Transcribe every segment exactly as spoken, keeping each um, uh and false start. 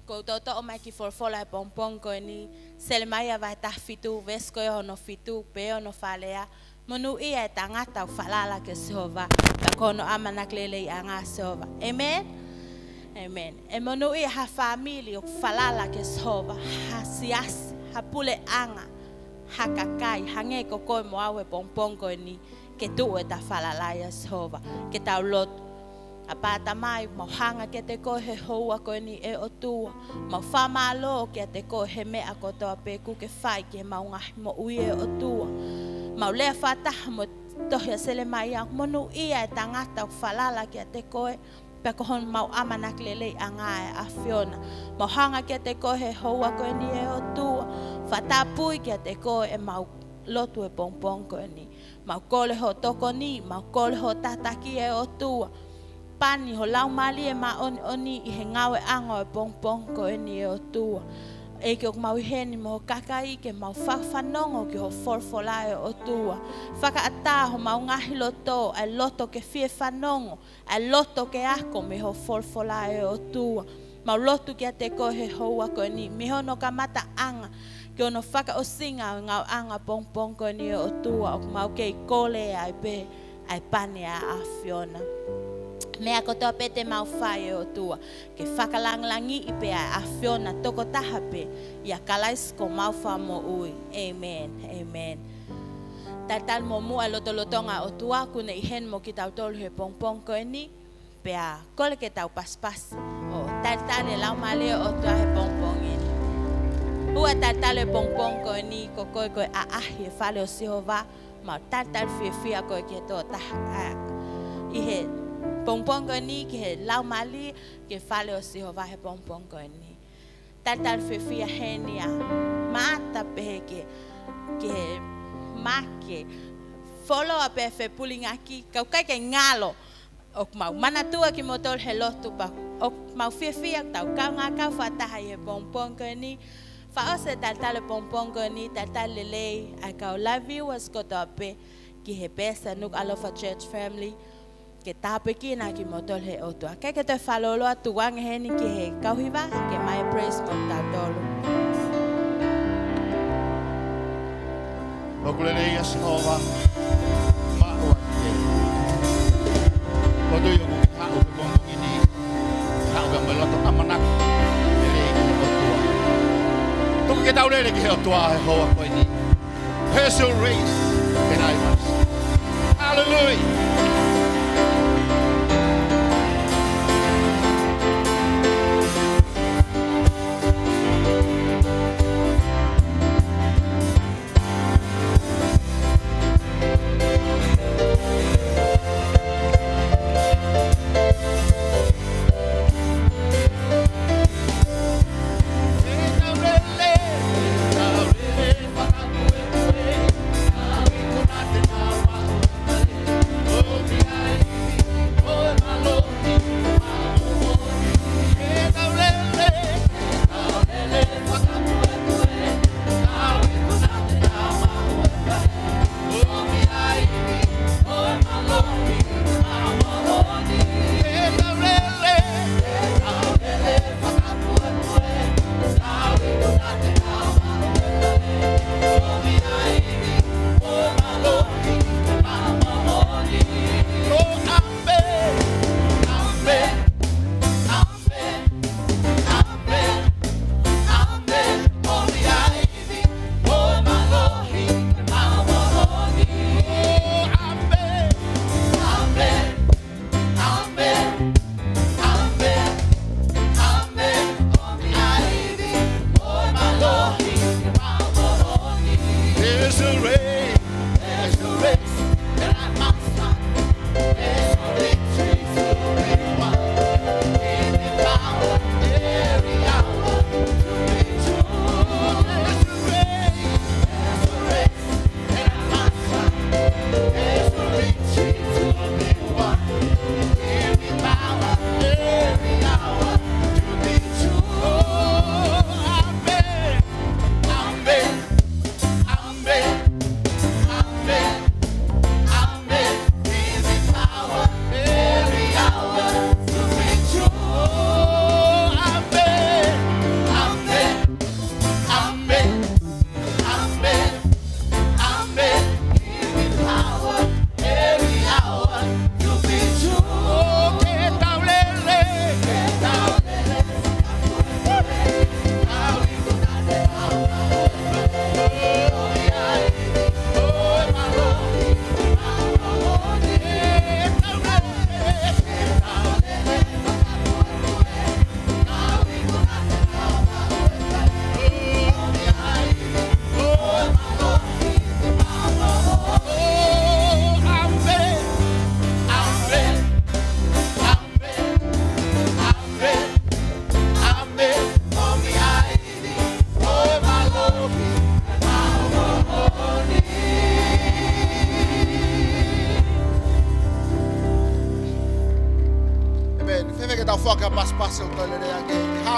Ko u toʻotoʻo mai ki he folofola he pongipongi ko eni, Selemaia vahe taha fitu, veesi ko ia hono fitu, pea hono fakalea: Monūʻia e tangata ʻoku falala kia Sihova, pea ko hono ʻamanaki leleiʻanga ʻa Sihova. ʻĒmeni? ʻĒmeni. ʻE monūʻia ha fāmili ʻoku falala kia Sihova, ha siasi, ha puleʻanga, ha kakai, hangē ko koe mo au he pongipongi ko eni, ke tuʻu ʻeta falala ʻia Sihova, ke tau lotu. ʻApā Tamai, mau hanga kiate koe he houa ko eni ʻe ʻOtua. Mau fakamālō kiate koe he meʻa kotoa pē kuo ke fai ki heʻemau ngaahi moʻui ʻe ʻOtua. Mau lea fakataha mo e tohi ʻa Selemaia, monūʻia e tangata ʻoku falala kiate koe, pea ko homau ʻamanaki leleiʻanga ʻa e ʻAfiona. Mau hanga kiate koe he houa ko eni ʻe ʻOtua. Fakatapui kiate koe ʻemau lotu he pongipongi ko eni. Mau kole hoʻo tokoni, mau kole hoʻo tataki ʻe ʻOtua. Pani ho Laumālie Māʻoniʻoni ʻi he ngāueʻanga ʻo e pongipongi ko eni ʻe ʻOtua. ʻEiki, ʻoku mau ʻi heni mo ho kakai ke mau fakafanongo ki hoʻo folofola ʻe ʻOtua. Fakaʻatā homau ngaahi loto, ʻa e loto ke fie fanongo, ʻa e loto ke ako mei hoʻo folofola ʻe ʻOtua. Mau lotu kiate koe he houa ko eni, mei hono kamataʻanga ki hono fakaʻosinga ʻo e ngāueʻanga pongipongi ko eni ʻe ʻOtua, ʻoku mau kei kole ai pē ʻa e pani ʻa e ʻAfiona. Meʻa kotoa pē te mau fai ʻe ʻOtua, ke fakalangilangiʻi pē ʻa e ʻAfiona tokotaha pē, ʻia Kalaisi ko homau Fakamoʻui. ʻĒmeni. ʻĒmeni. Talitali muʻomuʻa e lotolotonga ʻo e ʻOtua ʻoku ne ʻi heni mo kitautolu he pongipongi ko eni, pea kole ke tau pasipasi ʻo talitali e Laumālie ʻo e ʻOtua he pongipongi ni. Ua talitali he pongipongi ko eni, ko koe ko e ʻaʻahi he fale ʻo Sihova, mau talitali fiefia koe ki he tokotaha, ʻa, ʻi he pongipongi ko eni, ki he Laumālie, ki he fale ʻo Sihova he pongipongi ko eni. Talitali fiefia heni ʻa Maata pehē ki he, ki he Make. Foloa pē fepulingaki, ka ʻoku ʻikai ke ngalo. ʻOku mau manatua kimoutolu he lotu pea ʻoku mau fiefia ʻoku tau kaungā kau fakataha ʻi he pongipongi ko eni. Fakaʻosi e talitali pongipongi ko eni, talitali lelei ʻa e kau live viewers kotoa pē ki he peesi ʻa e Nukuʻalofa Church Family, ke tāpuekina kimoutolu ʻe he ʻOtua. Kae ke toe fakalōloa, tuku ange heni ki he kau hiva ke ʻomai e praise mo kitautolu. ʻOku lelei ʻa Sihova, maʻu ʻa e ʻEiki. Ko e tuʻi ʻoku ke haʻu he pongipongi ni, haʻu pē mo e loto ʻamanaki lelei ki he ʻOtua. Tuku ke tau lele ki he ʻOtua he houa ko eni. He ʻoku raise, and I must. Hallelujah.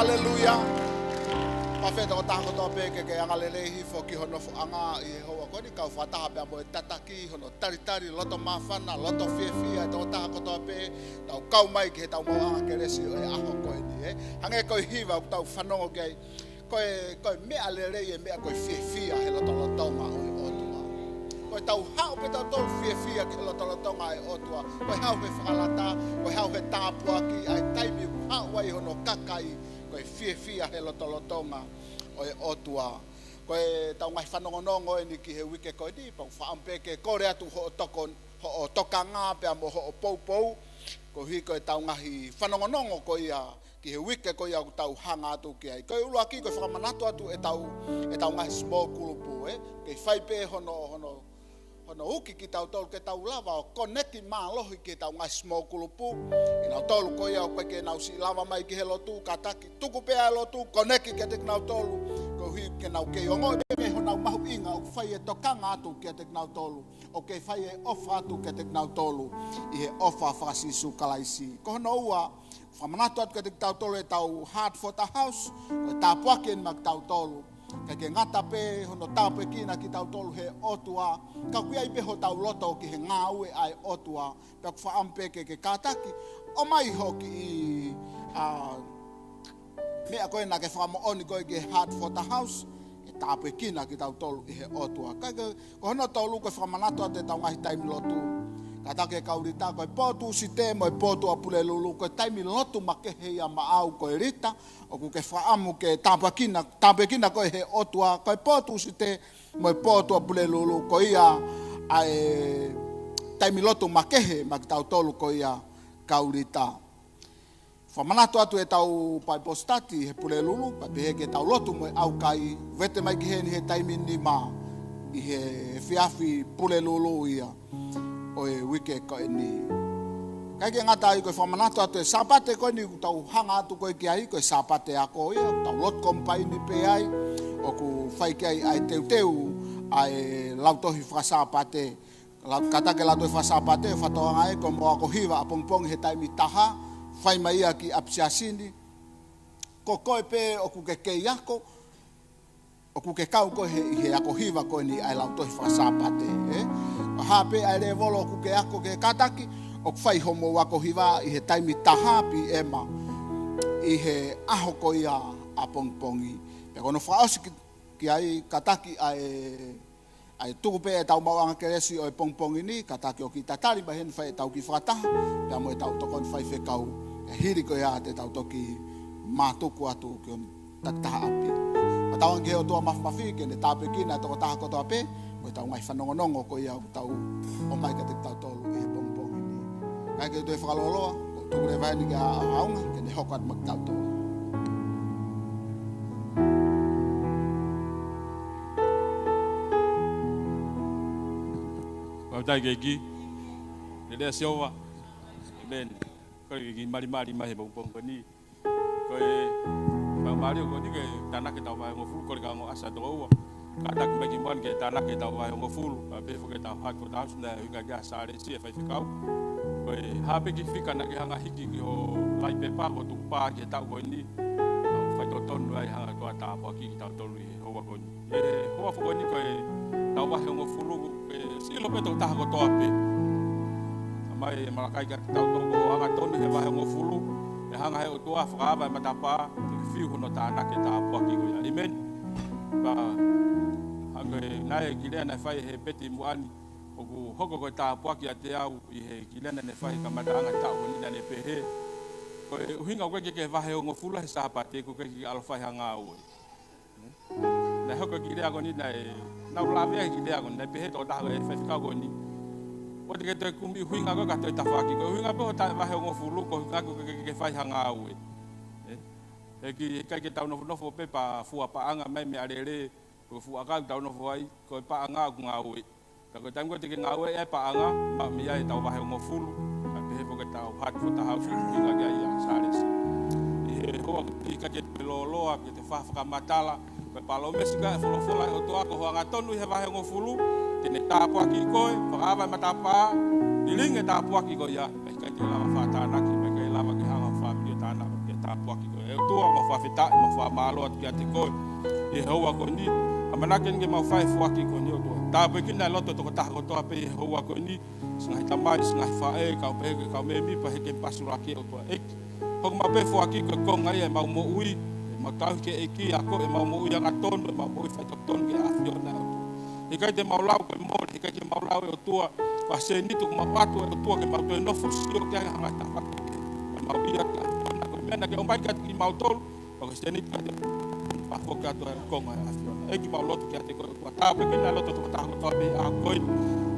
Haleluia. Pea fai ʻe he tokotaha kotoa pē ke ke angalelei hifo ki hono nofoʻanga ʻi he houa ko eni, kau fakataha pea mo e tataki, hono talitali, loto māfana, loto fiefia ʻa e tokotaha kotoa pē, tau kau mai ki heʻetau maʻuʻanga kelesi ʻo e ʻaho ko eni, ē. Hangē ko e hiva ʻoku tau fanongo ki ai. Ko e, ko e meʻa lelei e meʻa ko e fiefia he lotolotonga ʻo e ʻOtua. Ko ʻetau haʻu pē tautolu fiefia ki he lotolotonga ʻo e ʻOtua. Ko e haʻu he fakalata, ko e haʻu he tāpuaki, ʻa e taimi ʻoku haʻu ai hono kakai, ko e fiefia he lotolotonga ʻo e ʻOtua. Ko ʻetau ngaahi fanongonongo eni ki he uike ko eni, pea ʻoku ou fakaʻamu pē ke kole atu hoʻo toko, hoʻo tokanga pea mo hoʻo poupou, koeʻuhi ko ʻetau ngaahi fanongonongo ko ia ki he uike ko ia ʻoku tau hanga atu ki ai. Ko e ʻuluaki, ko e fakamanatu atu ʻetau, ʻetau ngaahi small group, ē. Ke fai pē hono, hono, hono uki kitautolu ke tau lava ʻo connect mālohi ki heʻetau ngaahi small group. ʻI he nau tolu ko ia ʻoku ʻikai ke nau siʻi lava mai ki he lotu, kātaki tuku pē ʻa e lotu, connect kiate kinautolu. Koeʻuhi ke nau kei ongoʻi pē honau mahuʻinga ʻoku fai e tokanga atu kiate kinautolu. ʻOku kei fai e ʻofa atu kiate kinautolu ʻi he ʻofa faka-Sīsū Kalaisi. Ko hono ua, fakamanatu atu kiate kitautolu ʻetau Heart for the House, ko e tāpuaki eni maʻa kitautolu. ʻIkai ke ngata pē hono tāpuekina kitautolu he ʻOtua, ka ʻoku ʻi ai pē hotau loto ki he ngāue ʻa e ʻOtua, pea ʻoku ou fakaʻamu pē ke ke kātaki, ʻomai hoʻo kiʻi, ā, meʻa ko ē naʻa ke fakamoʻoni ko ē ki he Heart for the House, ke tāpuekina kitautolu ʻe he ʻOtua. Ka ko, ko hono tolu, ko e fakamanatu atu ʻetau ngaahi taimi lotu. Kātaki e kau lita, ko e pō Tūsite mo e pō Tuʻapulelulu, ko e taimi lotu makehe ia maʻau ko e lita, ʻoku ke fakaʻamu ke tāpuekina, tāpuekina koe ʻe he ʻOtua, ko e pō Tūsite mo e pō Tuʻapulelulu, ko ia ʻa e taimi lotu makehe maʻa kitautolu ko ia kau lita. Fakamanatu atu ʻetau Bible study he Pulelulu, pea pehē ke tau lotu mo e ʻaukai, vete mai ki heni he taimi nima ʻi he efiafi Pulelulu ia ʻo e uike ko eni. ʻIkai ke ngata ai, ko e fakamanatu atu e Sāpate ko eni ʻoku tau hanga atu ko ē ki ai, ko e Sāpate ako ia, ʻoku tau lotu komipaini pē ai, ʻoku fai ki ai ʻa e teuteu ʻa e lautohi faka-Sāpate. Lau-, kātaki e lautohi faka-Sāpate, fakatokanga ē, ko hoʻomou ako hiva ʻapongipongi he taimi taha, fai mai ia ki ʻapisiasi ni. Ko koe pē ʻoku ke kei ako, ʻoku ke kau koe he, ʻi he ako hiva ko eni ʻa e lautohi faka-Sāpate, ē? ʻO hā pē ʻa e lēvolo ʻoku ke ako ki he kātaki, ʻoku fai hoʻomou ako hiva ʻi he taimi taha P M ʻi he ʻaho ko ia ʻapongipongi. Pea ko hono fakaʻosi ki, ki ai kātaki ʻa e ʻa e tuku pē ʻetau maʻuʻanga kelesi ʻo e pongipongi ni, kātaki ʻo kiʻi tatali mai heni fai ʻetau kiʻi fakataha, pea mo ʻetau tokoni faifekau, ʻe hili ko ia te tau toki mātuku atu ki hono takitaha ʻapi. Fakatauange ki he ʻOtua Māfimafi, ke ne tāpuekina e tokotaha kotoa pē, mo ʻetau ngaahi fanongonongo ko ia ʻoku tau ʻomai kiate kitautolu ʻi he pongipongi ni. Kae ke u toe fakalōloa, ʻo tuku leva eni ki he ʻaʻaunga, ke ne hoko atu maʻa kitautolu. Fakafetaʻi ki he ʻEiki. Lelei ʻa Sihova. ʻĒmeni. Ko e kiʻi malimali mai he pongipongi ni. Ko e faingamālie ko eni ke tānaki ʻetau vahehongofulu, kole ki he ongo ʻasa toko ua. Kātaki mai ki muʻa ni ke tānaki ʻetau vahehongofulu, pea pehē foki ki heʻetau Heart for the House naʻe ʻuhinga ki ai ʻa Sālesi e faifekau. Ko e hā pē kiʻi fika naʻa ke hanga hiki ki ho laʻi pepa ko e tukupā ki he taʻu ko eni, ʻoku faitotonu ai hanga ʻe he ʻOtua ʻo tāpuakiʻi kitautolu ʻi he houa ko eni. ʻI he houa foki ko eni ko ʻetau vahehongofulu, ʻoku siʻi ʻilo pē ʻe he tokotaha kotoa pē. Talamai ʻe Malakai kiate kitautolu ko e angatonu he vahehongofulu, ʻe hanga ʻe he ʻOtua ʻo fakaava e matapā, ke fiu hono tānaki e tāpuaki ko ia. ʻĒmeni. Pea hangē ko e naʻe kiʻi lea naʻe fai ʻe Peti muʻa ni, ʻoku hoko ko e tāpuaki ʻiate au ʻi he kiʻi lea naʻa ne fai he kamataʻanga e taʻu ko eni, naʻa ne pehē, ko e ʻuhinga ʻoku ʻikai ke ke vahehongofulu he Sāpate, ʻoku ʻikai ke ke ʻalu ʻo fai ha ngāue. Naʻe hoko e kiʻi lea ko eni naʻe, naʻa ku lavea he kiʻi lea ko eni, naʻe pehē ʻe he tokotaha ko e faifekau ko eni, ʻoua te ke toe kumi ʻuhinga ko ē ka toe tafaʻaki. Ko e ʻuhinga pē hoʻo vahehongofulu, ko e ʻuhinga ko ē ʻoku ʻikai ke ke fai ha ngāue. Ē? He ʻikai ke tau nofonofo pē pea fua paʻanga mai meʻalele, ko e fuʻu ʻakau ʻoku tau nofo ai, ko e paʻanga ʻoku ngāue. Ka ko e taimi ko ē te ke ngāueʻi ai e paʻanga, maʻu mei ai ʻetau vahehongofulu, kae pehē foki ki heʻetau Heart for the House, ʻuhinga ki ai ʻa Sālesi. ʻI he houa ko eni ʻikai ke te lōloa, ke te fa-, fakamatala, ko e palōmesi ʻa e folofola ʻa e ʻOtua, ko hoʻo angatonu ʻi he vahehongofulu, te ne tāpuakiʻi koe, fakaava e matapā, lilingi e tāpuaki ko ia, ʻikai te lava ʻo fakatānaki, ʻikai lava ke hanga ʻe he fāmili ʻo tānaki e tāpuaki ko ia. ʻE ʻOtua, ʻOtua, mau fakafetaʻi, mau fakamālō atu kiate koe ʻi he houa ko eni. ʻAmanaki ke mau fai e foaki ko eni ʻOtua. Tāpuekina e loto tokotaha kotoa pē ʻi he houa ko eni. Siʻi ngaahi tamai, siʻi ngaahi faʻē, kau pehē ki he kau mēmipa he kemipasi ʻuluaki ʻOtua ʻEiki. Hoko mai pē e foaki ko e konga ia ʻemau moʻui, ʻemau tauhi ki he ʻEiki, ako ʻemau moʻui angatonu, ʻemau moʻui faitotonu ki he ʻAfiona ʻOtua. ʻIkai te mau lau ko e mole, ʻikai ke mau lau ʻe ʻOtua, ko e sēniti ʻoku mau ʻatu ʻe ʻOtua ke mau toe nofo sio ki ai hangē ha tafaʻaki. ʻEmau ia ka, ko e meʻa naʻa ke ʻomai kiate kimautolu, ko e sēniti kiate, pea foki atu e konga ʻo e ʻAfiona. ʻEiki, mau lotu kiate koe ʻOtua, tāpuekina e loto tokotaha kotoa pē ʻi he ʻaho ko eni.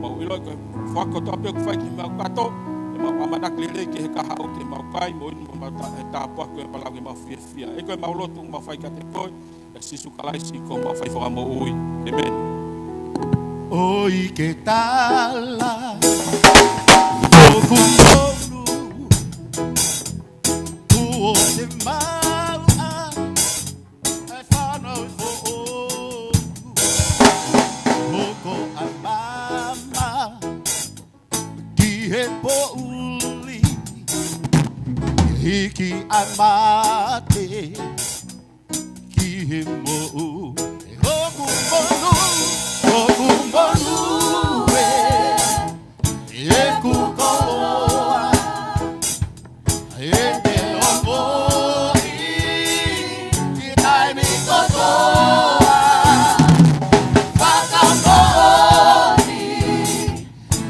Mau ʻiloʻi ko e foaki kotoa pē ʻoku fai ki mau kato, ʻemau ʻamanaki lelei ki he kahaʻu te mau kai, mo inu mo mau ta-, e tāpuaki ko e palau ke mau fiefia. ʻEiki, ʻemau lotu mau fai kiate koe, ʻia Sīsū Kalaisi ko homau fai fakamoʻui. ʻĒmeni. ʻOi ke tala, ʻoku monu, kuo te maʻu ʻa e fānau foʻou. Hoko ʻa māmani ki he poʻuli, hiki ʻa e mate ki he moʻui. ʻOku monu, ʻoku monu ē, ʻeku koloa, ʻe te ongoʻi ki he taimi kotoa. Fakamoʻoni,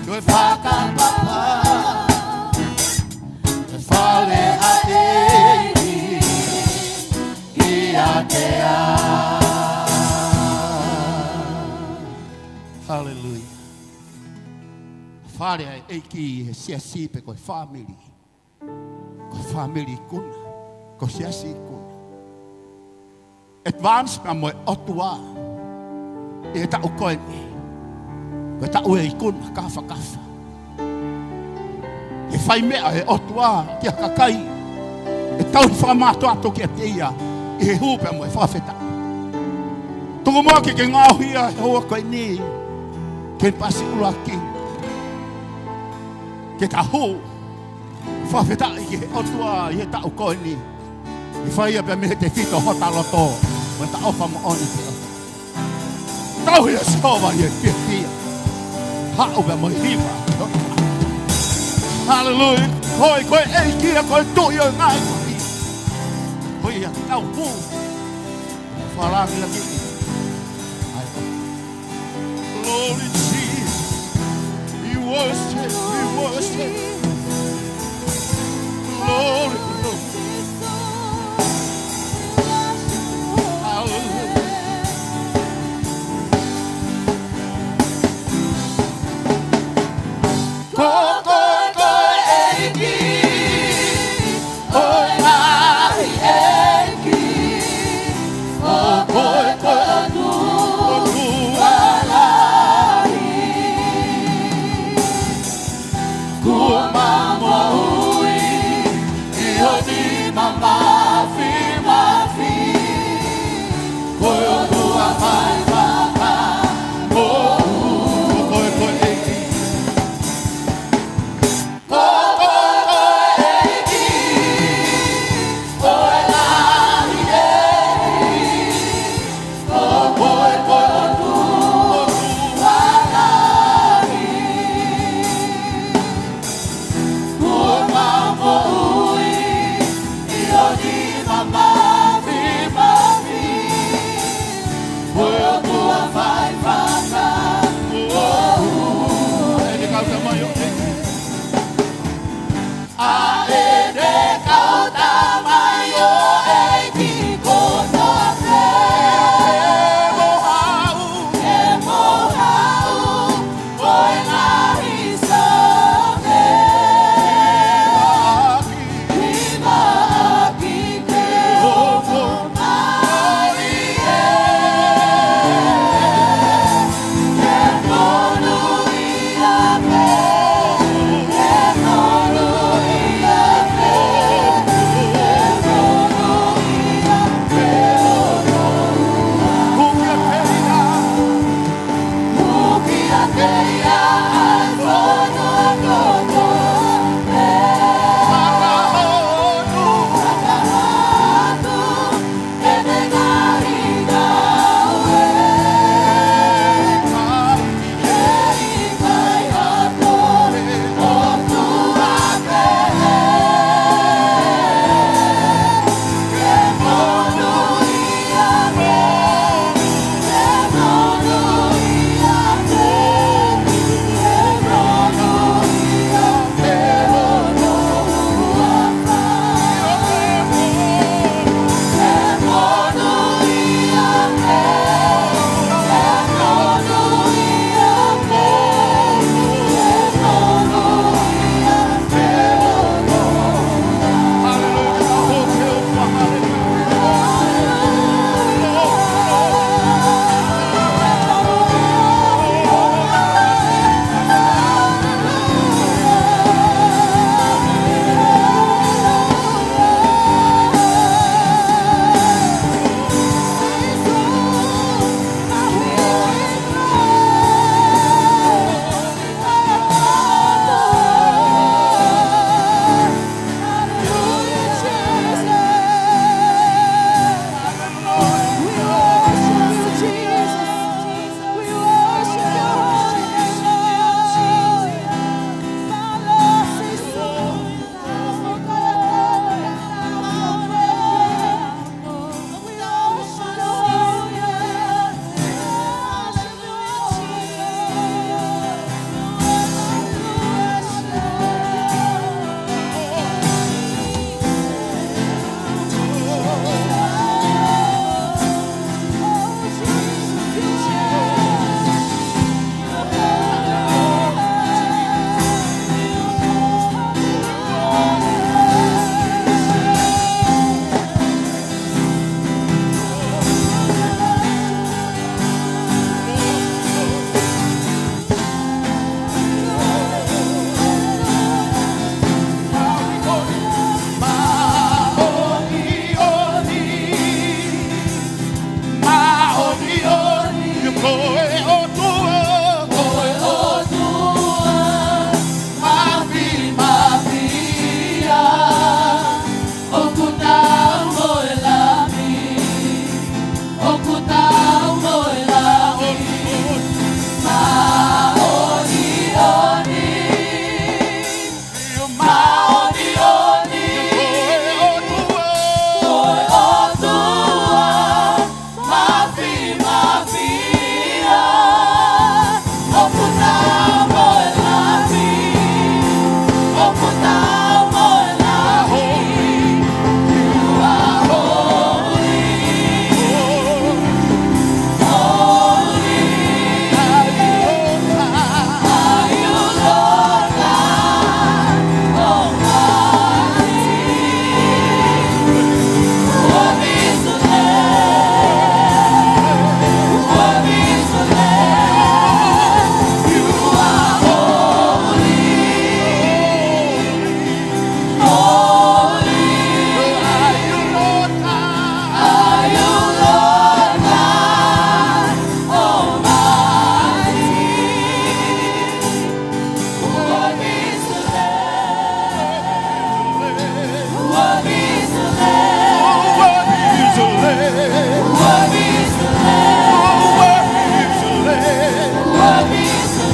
ko e fakapapau, ko e fale ʻa e ʻEiki ʻiate au. Haleluia. Fale ʻa e ʻEiki he siasi pe ko e fāmili. Ko e fāmili ikuna. Ko e siasi ikuna. Advance pea mo e ʻOtua ʻi he taʻu ko eni. Ko e taʻu ʻe ikuna, kafakafa. ʻE fai meʻa e ʻOtua ki ha kakai ʻe tauhi fakamātoato kiate ia ʻi he hū pea mo e fakafetaʻi. Tuku muʻa ke ke ngaohi ia he houa ko eni, kemipasi ʻuluaki. Ke ta hū fakafetaʻi ki he ʻOtua ʻi he taʻu ko eni. ʻE fai ia pea mei he tefito hota loto, mo e taʻofa moʻoni ki he ʻOtua. Tauhi ʻa Sihova ʻi he fiefia. Haʻu pea mo e hiva. Haleluia. Ko e, ko e ʻEiki ia, ko e Tuʻi ʻo e ngaahi tuʻi. Ko ia, tau hū. Fakalāngilangiʻi. ʻAi. Glory Jesus. We worship, we worship. Glory, glory. Hallelujah. Ko koe ko e ʻEiki ʻo e ngaahi ʻeiki. Ko koe ko e ʻOtua, ʻOtua lahi.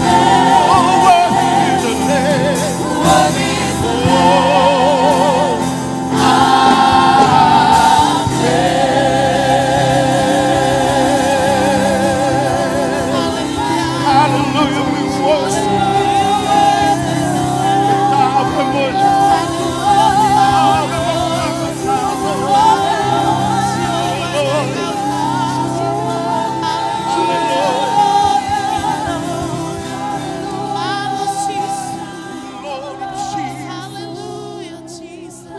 Oh, worthy is the Lamb. Oh, hallelujah, we worship. Hallelujah, Jesus.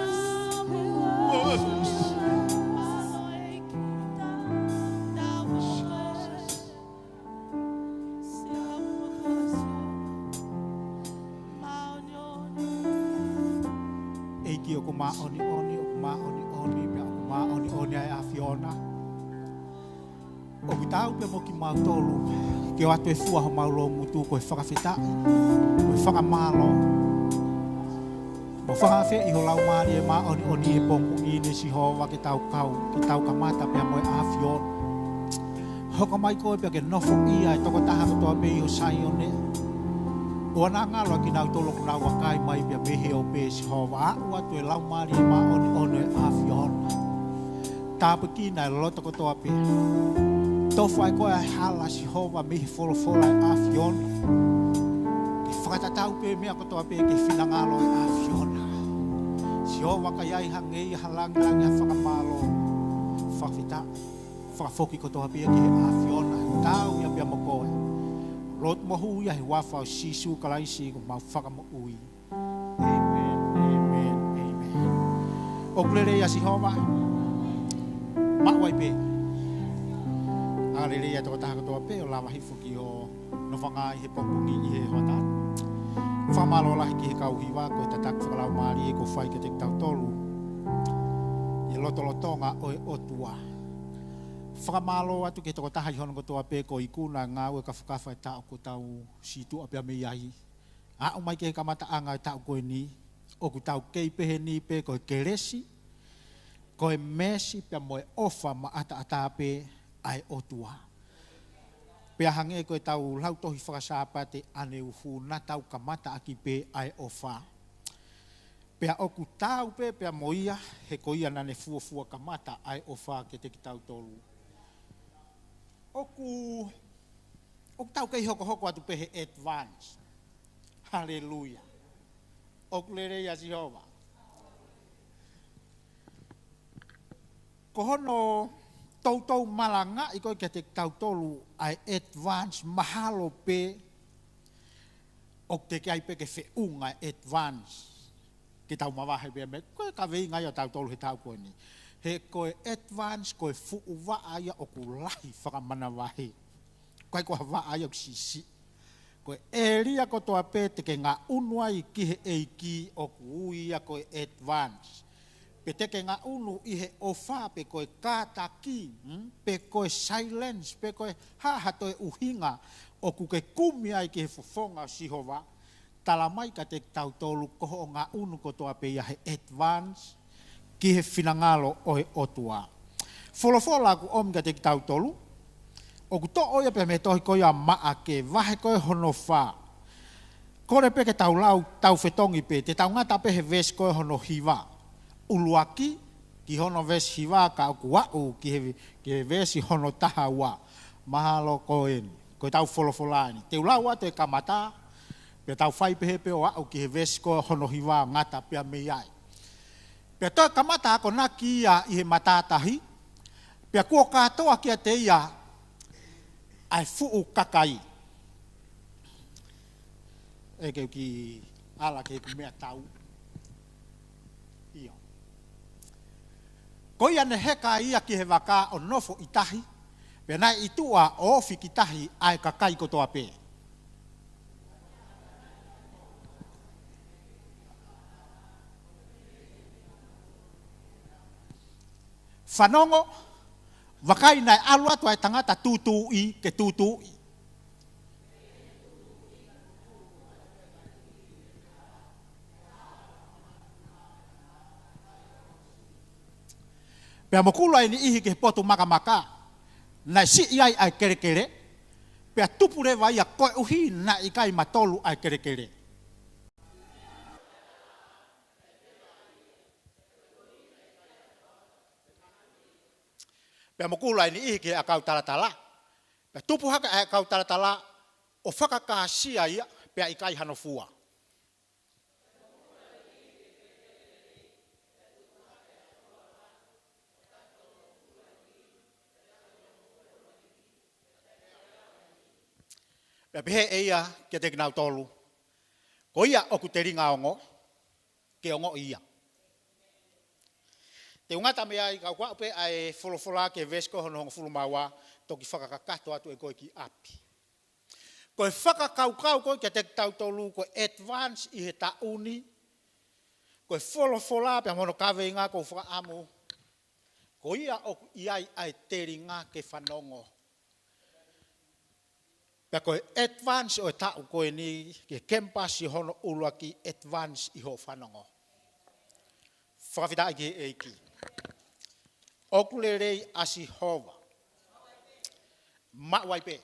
ʻEiki, ʻoku māʻoniʻoni, ʻoku māʻoniʻoni, pea ʻoku māʻoniʻoni ʻa e ʻAfiona. ʻOku tau pē mo kimautolu ke ʻoatu e fua homau loungutu ko e fakafetaʻi, ko e fakamālō. Mo fakaafeʻi ho Laumālie Māʻoniʻoni he pongipongi ni, Sihova, ke tau kau, ke tau kamata pea mo e ʻAfiona. Hoko mai koe pea ke nofoʻia e tokotaha kotoa pē ʻi ho Saione. ʻOua naʻa ngalo ʻa kinautolu ʻoku nau vakai mai pea mei he ope, Sihova, aʻu atu e Laumālie Māʻoniʻoni ʻo e ʻAfiona. Tāpuekina e loto kotoa pē. Tofa ʻe koe ʻa e hala, Sihova, mei he folofola ʻa e ʻAfiona. Ke fakatatau pē meʻa kotoa pē ki he finangalo ʻo e ʻAfiona. Sihova, ka ʻi ai hangē ia ha langilangi, ha fakamālō, fakafetaʻi, fakafoki kotoa pē ia ki he ʻAfiona, tau ia pea mo koe. Lotu mo hū ia he huafa ʻo Sīsū Kalaisi ko homau Fakamoʻui. ʻĒmeni, ʻēmeni, ʻēmeni. ʻOku lelei ʻa Sihova. Maʻu ai pē. ʻA, lelei ʻa e tokotaha kotoa pē ʻo lava hifo ki hono fangai he pongipongi ʻi he hoʻatā. Fakamālō lahi ki he kau hiva, ko e tataki fakalaumālie kuo fai kiate kitautolu ʻi he lotolotonga ʻo e ʻOtua. Fakamālō atu ki he tokotaha ʻi hono kotoa pē ko e ikuna e ngāue kafakafa e taʻu kuo tau situʻa pea mei ai. Aʻu mai ki he kamataʻanga e taʻu ko eni, ʻoku tau kei pehē ni pē ko e kelesi, ko e meesi pea mo e ʻofa maʻataʻatā pē ʻa e ʻOtua. Pea hangē ko ʻetau lautohi faka-Sāpate ʻaneuhu, naʻa tau kamata ʻaki pē ʻa e ʻofa. Pea ʻoku tau pē pea mo ia, he ko ia naʻa ne fuofua kamata ʻa e ʻofa kiate kitautolu. ʻOku, ʻoku tau kei hokohoko atu pē he advance. Haleluia. ʻOku lelei ʻa Sihova. Ko hono toutou malangaʻi ko ē kiate kitautolu ʻa e advance, mahalo pē ʻoku teʻeki ai pē ke feʻunga e advance ke tau mavahe pē mei he, ko e kaveinga ia ʻo tautolu he taʻu ko eni. He ko e advance ko e fuʻu vaʻa ia ʻoku lahi fakamanavahē. ʻIkai ko ha vaʻa ia ʻoku siʻisiʻi. Ko e ʻēlia kotoa pē te ke ngaʻunu ai ki he ʻEiki ʻoku ui ia ko e advance. Pe te ke ngaʻunu ʻi he ʻofa, pe ko e kātaki, mm? Pe ko e silence, pe ko e hā ha toe ʻuhinga ʻoku ke kumi ai ki he fofonga ʻo Sihova, tala mai kiate kitautolu ko hoʻo ngaʻunu kotoa pē ia he advance ki he finangalo ʻo e ʻOtua. Folofola ʻoku ʻomi kiate kitautolu, ʻoku toʻo ia pē mei he tohi ko ia ʻa Maʻake, vahe ko ē hono fā. Kole pē ke tau lau, tau fetongi pē, te tau ngata pē he veesi ko ē hono hiva. ʻUluaki, ki hono veesi hiva, ka ʻoku aʻu ki he, ki he veesi hono taha ua. Mahalo ko eni, ko ʻetau folofola eni. Te u lau atu e kamata, pea tau fai pehē pē ʻo aʻu ki he veesi ko ē hono hiva, ngata pea mei ai. Pea toe kamata akonaki ia ʻi he matātahi, pea kuo kātoa kiate ia ʻa e fuʻu kakai. ʻE ke u kiʻi ala ki heʻeku meʻatau. ʻIo. Ko ia ne heka ia ki he vaka ʻo nofo ʻi tahi, pea naʻe ʻi tuʻa ʻo ofi ki tahi ʻa e kakai kotoa pē. Fanongo, vakai, naʻe ʻalu atu ʻa e tangata tūtūʻi ke tūtūʻi. Pea mokulu ʻa e niʻihi ki he potu makamaka, naʻe siʻi ai ʻa e kelekele, Pea tupu leva ia koeʻuhi naʻe ʻikai matolu ʻa e kelekele. Pea mokula e niʻihi ki he ʻakau talatala. Pea tupu hake ʻa e ʻakau talatala ʻo fakakāsia ia, pea ʻikai hano fua. Pea pehē ʻe ia kiate kinautolu, ko ia ʻoku telinga ongo, ke ongoʻi ia. Te u ngata mei ai, ka ʻoku ou ʻoatu pē ʻa e folofola ki he veesi ko hono hongofulu mā ua, toki fakakakato atu ʻe koe ki ʻapi. Ko e fakakaukau ko ē kiate kitautolu, ko e advance ʻi he taʻu ni, ko e folofola pea mo hono kaveinga ʻoku ou fakaʻamu, ko ia ʻoku ʻi ai ʻa e telinga ke fanongo. Pea ko e advance ʻo e taʻu ko eni ki he kemipasi hono ʻuluaki, advance ʻi hoʻo fanongo. Fakafetaʻi ki he ʻEiki. ʻOku lelei ʻa Sihova. Maʻu ai pē.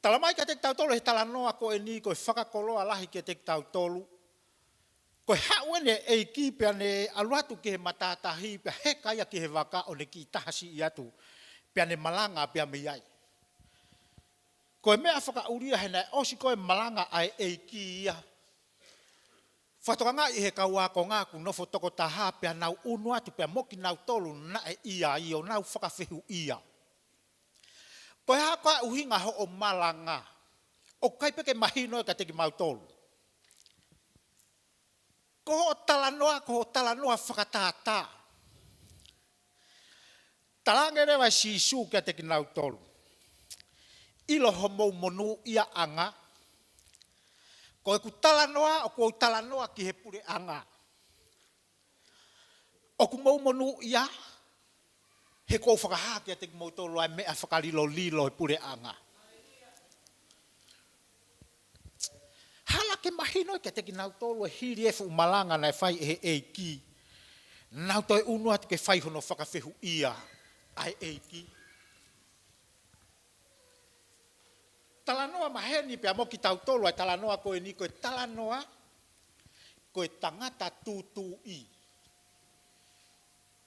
Talamai kiate kitautolu he talanoa ko eni, ko e fakakoloa lahi kiate kitautolu. Ko e haʻu eni e ʻEiki pea ne ʻalu atu ki he matātahi, pea heka ia ki he vaka ʻo ne kiʻi taha siʻi atu, pea ne malanga pea mei ai. Ko e meʻa fakaʻulia he naʻe ʻosi ko ē malanga ʻa e ʻEiki ia, fakatokangaʻi he kau ākonga kuo nofo toko taha pea nau ʻunu atu pea mo kinautolu naʻe ʻi ai ʻo nau fakafehuʻia. Ko e hā koā ʻuhinga hoʻo malanga? ʻOku ʻikai pē ke mahino ia kiate kimautolu. Ko hoʻo talanoa, ko hoʻo talanoa fakatātā. Talaange leva ʻe Sīsū kiate kinautolu, ʻilo homou monūʻiaʻanga. Ko ʻeku talanoa, ʻoku ou talanoa ki he puleʻanga. ʻOku mou monūʻia, he ʻoku ou fakahā kiate kimoutolu ʻa e meʻa fakalilolilo he puleʻanga. Hala ke mahino kiate kinautolu ʻe hili e fuʻu malanga naʻe fai ʻe he ʻEiki, nau toe ʻunu atu ke fai hono fakafehuʻia ʻa e ʻEiki. Talanoa maheni pea mo kitautolu ʻa e talanoa ko eni, ko e talanoa, ko e tangata tūtuuʻi.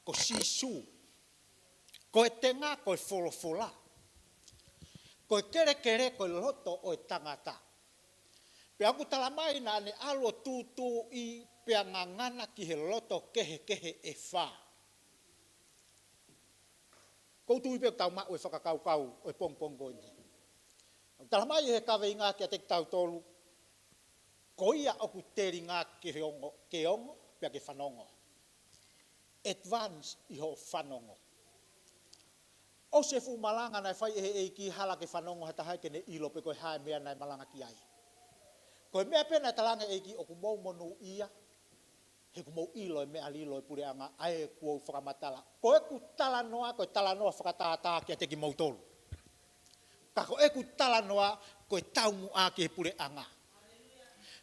Ko Sīsū, ko e tenga, ko e folofola, ko e kelekele, ko e loto ʻo e tangata. Pea ʻoku talamai naʻa ne ʻalu ʻo tūtuuʻi pea ngangana ki he loto kehekehe ʻe fā. ʻOku ou tui pē ʻoku tau maʻu e fakakaukau ʻo e pongipongi ko eni. ʻOku talamai he kaveinga kiate kitautolu, ko ia ʻoku telinga ke ongo, ke ongo, pea ke fanongo. Advance ʻi hoʻo fanongo. ʻOsi e fuʻu malanga naʻe fai ʻe he ʻEiki, hala ke fanongo ha taha ia ke ne ʻilo pe ko e hā e meʻa naʻe malanga ki ai. Ko e meʻa pē naʻe talaange ʻe he ʻEiki, ʻoku mou monūʻia, he ʻoku mou ʻilo e meʻa lilo e puleʻanga, ʻa ē kuo u fakamatala. Ko ʻeku talanoa, ko e talanoa fakatātā kiate kimoutolu. Ka ko ʻeku talanoa, ko e taumuʻa ki he puleʻanga.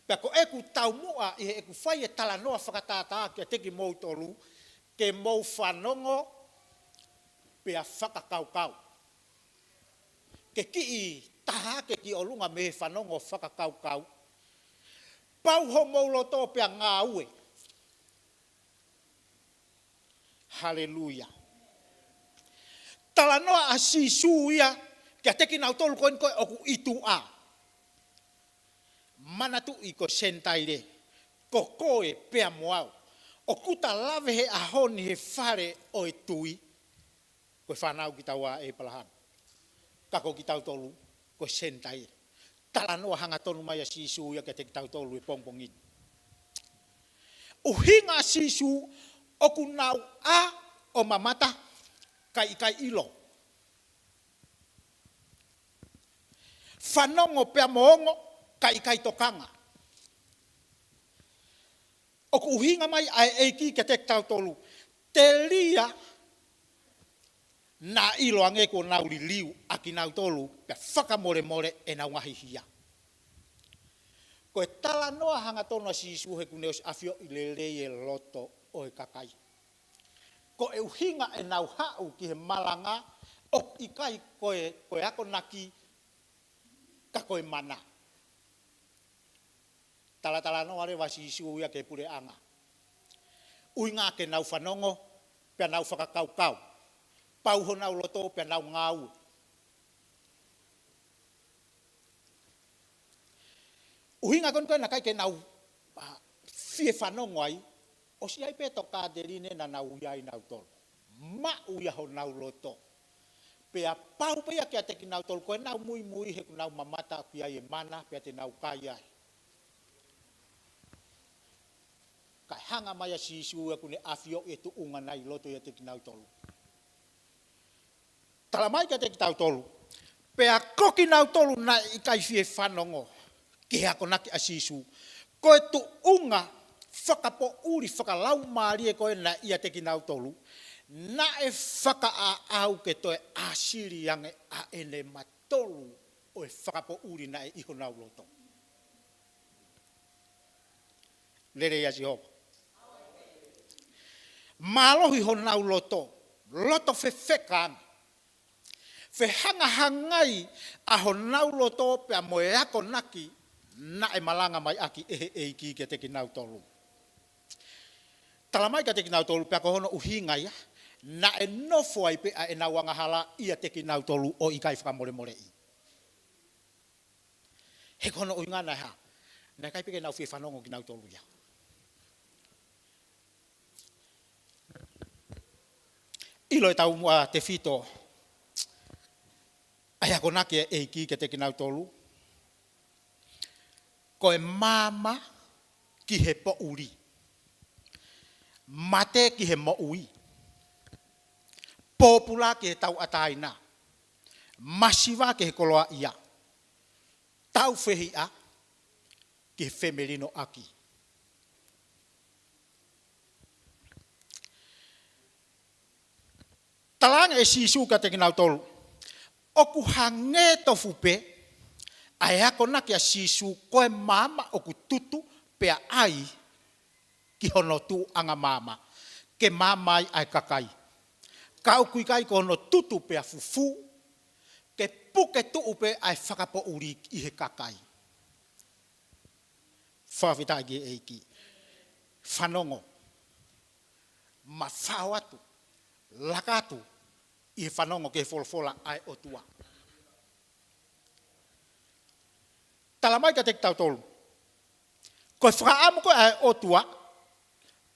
Pea ko ʻeku taumuʻa ʻi heʻeku fai e talanoa fakatātā kiate kimoutolu, ke mou fanongo pea fakakaukau. Ke kiʻi taha ke ki ʻolunga mei he fanongo fakakaukau. Pau homou loto pea ngāue. Haleluia. Talanoa ʻa Sīsū ia kiate kinautolu ko eni ko ē ʻoku ʻi tuʻa. Manatuʻi ko Senitaile, ko koe pea mo au. ʻOku ta lave he ʻaho ni he fale ʻo e tui. Ko e fānau kitaua ʻa ʻĒpalahame. Ka ko kitautolu, ko e Senitaile. Talanoa hangatonu mai ʻa Sīsū ia kiate kitautolu he pongipongi ni. ʻUhinga ʻa Sīsū, ʻoku nau ʻā ʻo mamata, kae ʻikai ʻilo. Fanongo pea mo ongo, kae ʻikai tokanga. ʻOku ʻuhinga mai ʻa e ʻEiki kiate kitautolu, telia naʻa ʻiloange kuo nau liliu ʻa kinautolu pea fakamolemole ʻenau ngaahi hia. Ko e talanoa hangatonu ʻa Sīsū he kuo ne ʻosi ʻafioʻi lelei e loto ʻo e kakai. Ko e ʻuhinga ʻenau haʻu ki he malanga, ʻOku ʻikai ko e, ko e akonaki, ka ko e mana. Talatalanoa leva ʻa Sīsū ia ki he puleʻanga. ʻUhinga ke nau fanongo, pea nau fakakaukau. Pau honau loto, pea nau ngāue. ʻUhinga ko eni ko ē naʻe ʻikai ke nau, ʻa, fie fanongo ai, ʻosi ʻi ai pē ʻa e tokāteline naʻa nau ui ai nautolu. Maʻu ia honau loto. Pea pau pē ia kiate kinautolu ko ʻenau muimui he ʻoku nau mamata ki ai e mana, pea te nau kai ai. Kae hanga mai ʻa Sīsū ia ʻoku ne ʻafioʻi e tuʻunga naʻe ʻi loto ʻiate kinautolu. Tala mai kiate kitautolu. Pea ko kinautolu naʻe ʻikai fie fanongo ki he akonaki ʻa Sīsū. Ko e tuʻunga fakapoʻuli fakalaumālie ko ē naʻe ʻiate kinautolu, naʻe fakaʻaʻau ke toe ʻāsili ange ʻa ʻene matolu ʻo e fakapoʻuli naʻe ʻi honau loto. Lelei ʻa Sihova. Mālohi honau loto, loto fefeka ange. Fehangahangai ʻa honau loto pea mo e akonaki naʻe malanga mai ʻaki ʻe he ʻEiki kiate kinautolu. Tala mai kiate kinautolu pea ko hono ʻuhinga ia, naʻe nofo ai pē ʻa ʻenau angahala ʻiate kinautolu ʻo ʻikai fakamolemoleʻi. He ko hono ʻuhinga naʻe hā, naʻe ʻikai pē ke nau fie fanongo kinautolu ia. ʻIlo ʻe taumuʻa tefito ʻa e akonaki ʻa e ʻEiki kiate kinautolu. Ko e maama ki he poʻuli. Mate ki he moʻui. Pōpula ki he tauʻatāina. Masiva ki he koloaʻia. Tāufehiʻa ki he femelinoʻaki. Talaange ʻe Sīsū kiate kinautolu, ʻoku hangē tofu pē ʻa e akonaki ʻa Sīsū ko e maama ʻoku tutu pea ʻai ki hono tuʻuʻanga maama, ke maama ai ʻa e kakai. Ka ʻoku ʻikai ko hono tutu pea fufū, ke puke tuʻu pē ʻa e fakapoʻuli ʻi he kakai. Fakafetaʻi ki he ʻEiki. Fanongo. Mafao atu. Laka atu ʻi he fanongo ki he folofola ʻa e ʻOtua. Tala mai kiate kitautolu. Ko e fakaʻamu ko ē ʻa e ʻOtua,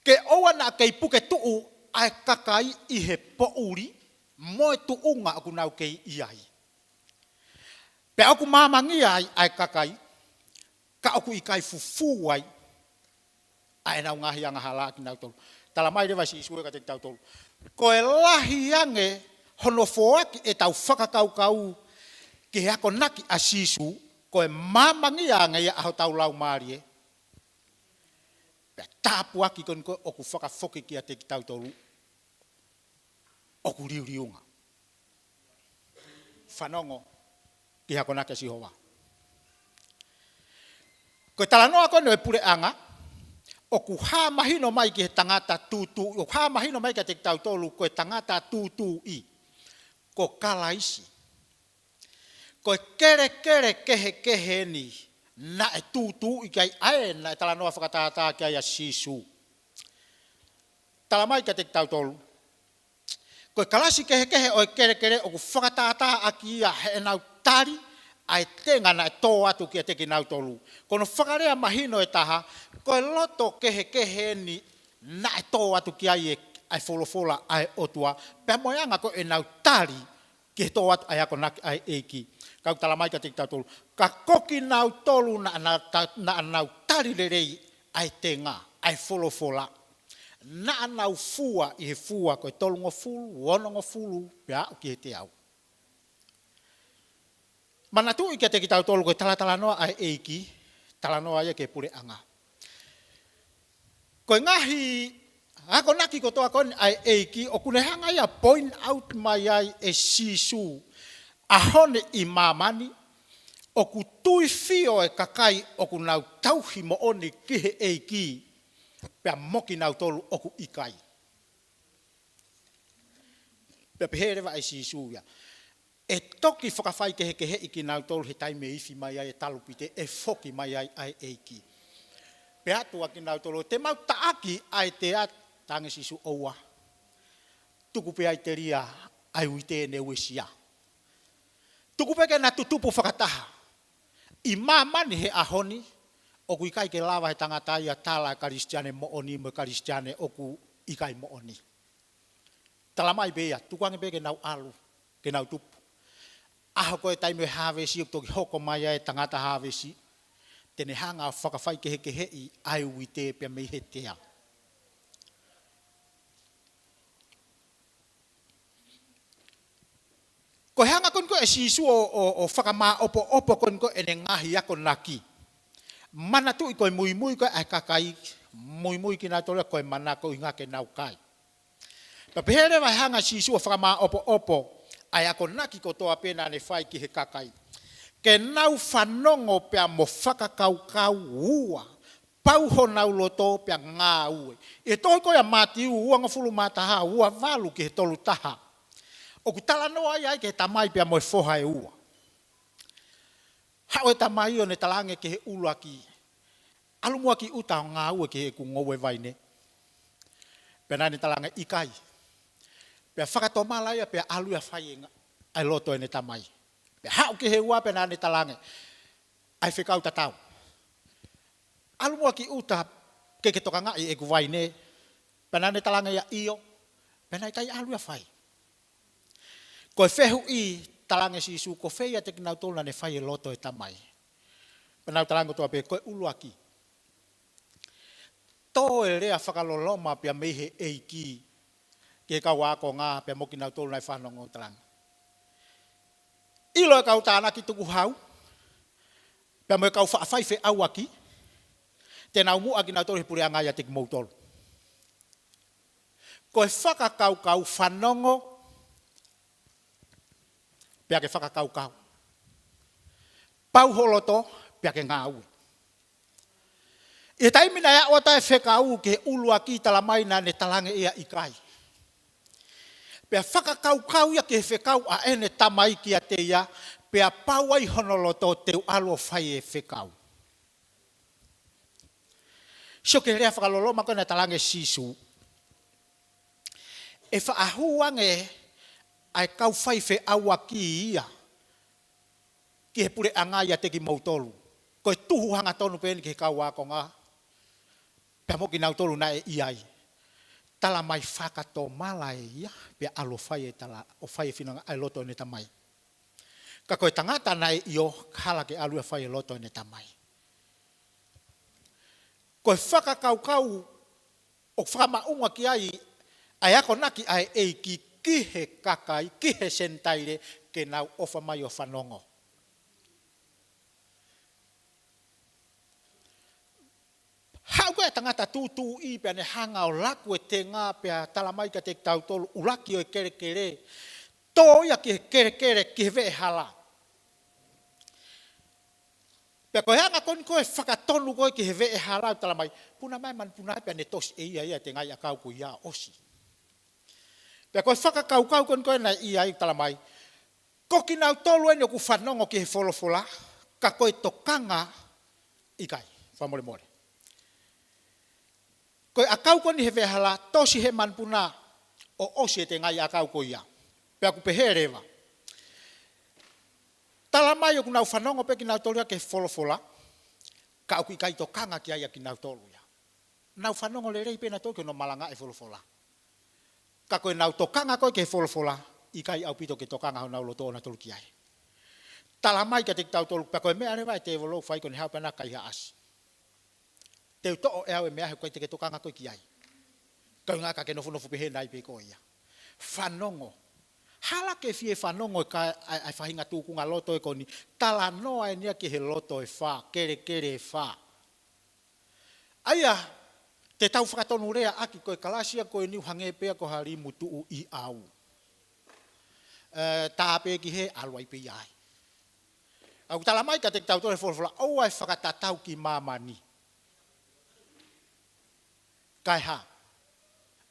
ke ʻoua naʻa kei puke tuʻu ʻa e kakai ʻi he poʻuli mo e tuʻunga ʻoku nau kei ʻi ai. Pea ʻoku maamangia ai ʻa e kakai, ka ʻoku ʻikai fufū ai ʻa ʻenau ngaahi angahala kinautolu. Tala mai leva ʻe Sīsū ia kiate kitautolu. Ko e lahi ange hono foaki ʻetau fakakaukau ki he akonaki ʻa Sīsū, ko e maamangia ange ia ʻa hotau laumālie. Pea tāpuaki ko eni ko ē ʻoku fakafoki kiate kitautolu ʻoku liuliunga. Fanongo ki he akonaki ʻa Sihova. Ko e talanoa ko eni ʻo e puleʻanga, ʻoku hā mahino mai ki he tangata tūtū, ʻoku hā mahino mai kiate kitautolu ko e tangata tūtūʻi, ko Kalaisi. Ko e kelekele kehekehe eni naʻe tūtūʻi ki ai, ʻa ē naʻe talanoa fakatātā ki ai ʻa Sīsū. Tala mai kiate kitautolu. Ko e kalasi kehekehe ʻo e kelekele ʻoku fakatātā ʻaki ia heʻenau tali ʻa e tenga naʻe tō atu kiate kinautolu. Ko hono fakalea mahino ʻe taha, ko e loto kehekehe eni naʻe tō atu ki ai e, ʻa e folofola ʻa e ʻOtua. Pea mo e anga ko ē ʻenau tali ki he tō atu ʻa e akonaki ʻa e ʻEiki. Ka ʻoku tala mai kiate kitautolu. Ka ko kinautolu naʻa, naʻa, naʻa nau tali lelei ʻa e tenga, ʻa e folofola. Naʻa nau fua ʻi he fua ko e tolungofulu, onongofulu, pea aʻu ki he teau. Manatuʻi kiate kitautolu ko e talatalanoa ʻa e ʻEiki, talanoa ia ki he puleʻanga. Ko e ngaahi akonaki kotoa ko eni ʻa e ʻEiki, ʻoku ne hanga ia ʻo point out mai ai ʻe Sīsū, ʻaho ni ʻi māmani, ʻoku tuifio e kakai ʻoku nau tauhi moʻoni ki he ʻEiki, pea mo kinautolu ʻoku ʻikai. Pea pehē leva ʻe Sīsū ia, ʻe toki fakafaikehekeheʻi kinautolu he taimi ʻe ifi mai ai e talupite, ʻe foki mai ai ʻa e ʻEiki. Pea ʻatu ʻa kinautolu, te mau taʻaki ʻa e tea? Talaange Sīsū, ʻoua. Tuku pē ai telia ʻa e uite ne uesia. Tuku pē ke na tutupu fakataha. ʻI māmani he ʻaho ni, ʻoku ʻikai ke lava he tangata ia tala e Kalisitiane moʻoni mo e Kalisitiane ʻoku ʻikai moʻoni. Talamai pē ia, tuku ange pē ke nau ʻalu, ke nau tupu. ʻAho ko e taimi ʻo e hāvesi, ʻoku toki hoko mai ai e tangata hāvesi, te ne hanga ʻo fakafaikehekeheʻi ʻa e uite pea mei he tea. Ko e hanga ko eni ko ē ʻe Sīsū ʻo, ʻo, ʻo fakamāʻopoʻopo ko eni ko ē ʻene ngaahi akonaki. Manatuʻi ko e muimui ko ē ʻa e kakai, muimui kinautolu ko e mana ko e ʻuhinga ke nau kai. Pea pehē leva e hanga ʻe Sīsū ʻo fakamāʻopoʻopo ʻa e akonaki kotoa pē naʻa ne fai ki he kakai. Ke nau fanongo pea mo fakakaukau ua, pau honau loto pea ngāue. ʻI he tohi ko ia Mātiu uangofulu mā taha, ua valu ki he tolu taha, ʻoku talanoa ai ki he tamai pea mo e foha ʻe ua. Haʻu e tamai ʻo ne talaange ki he ʻuluaki, ʻalu muʻa ki ʻuta ʻo ngāue ki heʻeku ngoue vaine. Pea naʻa ne talaange ʻikai. Pea fakatomala ia pea ʻalu ia ʻo fai e nga-, ʻa e loto ʻene tamai. Pea haʻu ki he ua pea naʻa ne talaange, ʻa e fekau tatau, ʻalu muʻa ki ʻuta ke ke tokangaʻi ʻeku vaine. Pea naʻa ne talaange ia ʻio. Pea naʻe ʻikai ʻalu ia ʻo fai. Ko e fehuʻi, talaange Sīsū, ko fē ʻiate kinautolu naʻa ne fai e loto e tamai? Pea nau talaange kotoa pē, ko e ʻuluaki. Tō e lea fakaloloma pea mei he ʻEiki ki he kau ākonga pea mo kinautolu naʻe fanongo, talaange, ʻilo e kau tānaki tukuhau pea mo e kau faʻa faifeʻauaki, te nau muʻa kinautolu he puleʻanga ʻiate kimoutolu. Ko e fakakaukau, fanongo pea ke fakakaukau. Pau ho loto pea ke ngāue. ʻI he taimi naʻe aʻu atu ai e fekau ki he ʻuluaki, talamai naʻa ne talaange ia ʻikai. Pea fakakaukau ia ki he fekau ʻa ʻene tamai kiate ia, pea pau ai hono loto, te u ʻalu ʻo fai e fekau. Sio ki he lea fakaloloma ko ē naʻe talaange ʻe Sīsū, ʻe faʻa hū ange ʻa e kau faifeʻauaki ia ki he puleʻanga ʻiate kimoutolu. Ko e tuhu hangatonu pē eni ki he kau ākonga pea mo kinautolu naʻe ʻi ai. Talamai fakatomala ʻe ia, pea ʻalu ʻo fai e tala, ʻo fai e finanga ʻa e loto ʻene tamai. Ka ko e tangata naʻe ʻio, hala ke ʻalu ia ʻo fai e loto ʻene tamai. Ko e fakakaukau ʻoku fakamaʻunga ki ai ʻa e akonaki ʻa e ʻEiki ki he kakai, ki he Senitaile, ke nau ʻofa mai ʻo fanongo. Haʻu ko ē ʻa e tangata tūtuuʻi pea ne hanga ʻo laku e tenga pea talamai kiate kitautolu, ʻuluaki ʻo e kelekele, tō ia ki he kelekele, ki he veʻehala. Pea ko e anga ko eni ko ē e fakatonu ko ē ki he veʻehala, talamai, puna mai e manupuna pea ne tosi ʻe ia ia e tengaʻi ʻakau ko ia ʻo ʻosi. Pea ko e fakakaukau ko eni ko ē naʻe ʻi ai, talamai, ko kinautolu eni ʻoku fanongo ki he folofola, ka ko e tokanga ʻikai. Fakamolemole. Ko e ʻakau ko eni he veʻehala, tosi he manupuna ʻo ʻosi e tengaʻi ʻakau ko ia. Pea ʻoku pehē leva, talamai ʻoku nau fanongo pē kinautolu ia ki he folofola, ka ʻoku ʻikai tokanga ki ai ʻa kinautolu ia. Nau fanongo lelei pē nautolu ki hono malangaʻi e folofola. Ka ko ʻenau tokanga ko ē ki he folofola, ʻikai ʻaupito ke tokanga honau loto ʻonautolu ki ai. Talamai kiate kitautolu, pea ko e meʻa leva ʻa e tēvolo ʻoku fai ko eni, haʻu pē ʻo na kaihaʻasi. Te u toʻo ʻe au e meʻa he ʻoku ʻikai te ke tokanga koe ki ai. Ka ʻuhinga ka ke nofonofo pehē nai pē koe ia. Fanongo. Hala ke fie fanongo e ka-, ʻa e, ʻa e faʻahinga tūkunga loto ē ko eni. Talanoa eni ia ki he loto ʻe fā, kelekele ʻe fā. ʻA ia, te tau fakatonuleaʻaki, ko e kalasi ia ko eni ʻoku hangē pē ia ko ha limu tuʻu ʻi ʻau. Ē, tā pē ki hē, ʻalu ai pē ia ai. ʻOku talamai kiate kitautolu ʻe he folofola, ʻoua ʻe fakatatau ki māmani. Kae hā,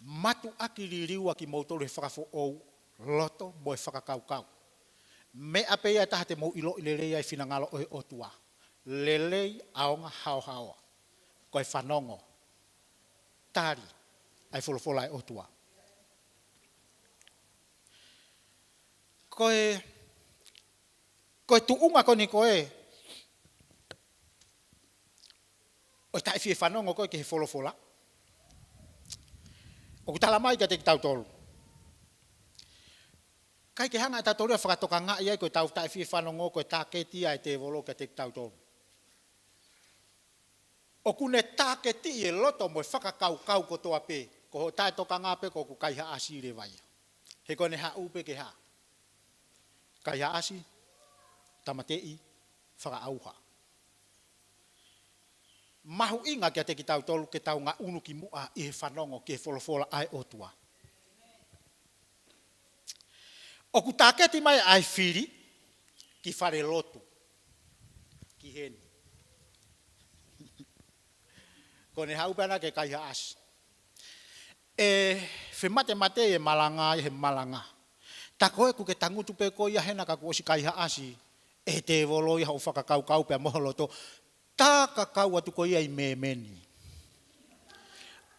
mātuʻaki liliu ʻa kimoutolu he fakafoʻou, loto mo e fakakaukau. Meʻa pē ia ʻe taha te mou ʻiloʻi lelei ai e finangalo ʻo e ʻOtua. Lelei, ʻaonga, haohaoa. Ko e fanongo, tali ʻa e folofola ʻa e ʻOtua. Ko e, ko e tuʻunga ko eni ko ē ʻo e taʻefiefanongo ko ē ki he folofola, ʻoku tala mai kiate kitautolu, ʻikai ke hanga ʻe tautolu ia ʻo fakatokangaʻi ai ko ʻetau taʻefiefanongo ko e tāketi ia ʻa e tēvolo kiate kitautolu. ʻOku ne tāketiʻi e loto mo e fakakaukau kotoa pē, ko hoʻo taʻetokanga pē ko ʻoku kaihaʻasi leva ia. He ko ʻene haʻu pē ke hā? Kaihaʻasi, tāmateʻi, fakaʻauha. Mahuʻinga kiate kitautolu ke tau ngaʻunu ki muʻa ʻi he fanongo ki he folofola ʻa e ʻOtua. ʻOku tāketi mai ʻa e fili ki falelotu, ki heni. Ko ʻene haʻu pē ʻana ke kaihaʻasi. ʻE fematemate e malanga ʻi he malanga. Tā ko ē ʻoku ke tangutu pē koe ia hena ka kuo ʻosi kaihaʻasi ʻe he tēvolo ia hoʻo fakakaukau pea mo ho loto. Tā ka kau atu koe ia ʻi mēmeni.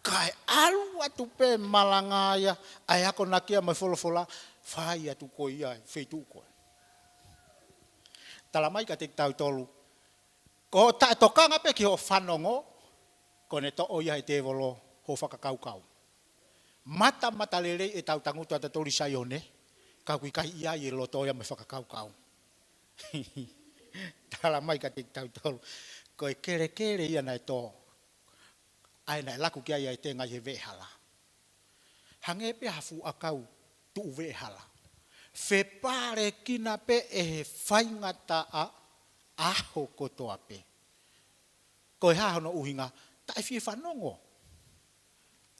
Kae ʻalu atu pē malanga ia, ʻa e akonaki ia mo e folofola, fai atu koe ia ʻi he feituʻu ko ē. Tala mai kiate kitautolu, ko hoʻo taʻetokanga pē ki hoʻo fanongo, ko ʻene toʻo ia ʻe he tēvolo hoʻo fakakaukau. Matamata lelei ʻetau tangutu ʻatautolu ʻi Saione, ka ʻoku ʻikai ʻi ai e loto ia mo e fakakaukau. Tala mai kiate kitautolu, ko e kelekele ia naʻe tō, ʻa ia naʻe laku ki ai ʻa e tenga ʻi he veʻehala. Hangē pē ha fuʻu ʻakau tuʻu veʻehala. Fepalekina pē ʻe he faingataʻa ʻaho kotoa pē. Ko e hā hono ʻuhinga? Taʻefiefanongo.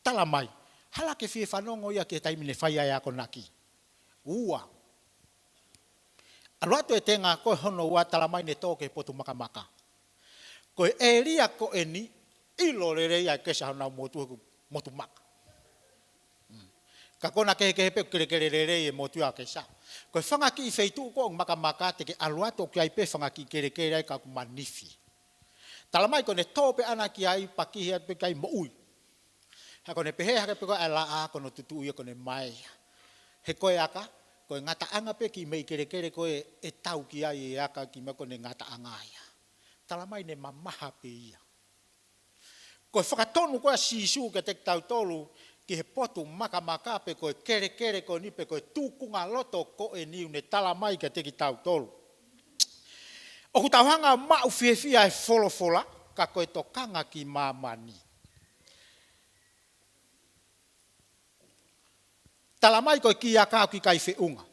Tala mai, hala ke fiefanongo ia ki he taimi ne fai ai e akonaki. Ua. ʻAlu atu e tenga ko ē hono ua, tala mai ne tō ki he potu makamaka. Ko e ʻēlia ko eni, ʻilo lelei ʻa e kesa honau motu he ʻoku motu maka. Mm. Ka ko ʻena kehekehe pē ʻoku kelekele lelei e motu ia ʻo e kesa. Ko e fanga kiʻi feituʻu ko ē ʻoku makamaka te ke ʻalu atu ʻoku ʻi ai pē fanga kiʻi kelekele ai ka ʻoku manifi. Tala mai ko ʻene tō pē ʻana ki ai, pakihi atu pē ki ai, moʻui. He ko ʻene pehē hake pē ko ē ʻa e laʻā ko hono tutuʻu ia ko ʻene mae ia. He ko e aka, ko e ngataʻanga pē kiʻi meʻi kelekele ko ē ʻe tau ki ai e aka kiʻi meʻa ko ʻene ngataʻanga ia. Tala mai ne mamaha pē ia. Ko e fakatonu ko ē ʻa Sīsū kiate kitautolu ki he potu makamaka pe ko e kelekele ko eni pe ko e tūkunga loto ko eni ʻoku ne tala mai kiate kitautolu. ʻOku tau hanga ʻo maʻu fiefia e folofola, ka ko e tokanga ki māmani. Tala mai ko e kiʻi aka ʻoku ʻikai feʻunga.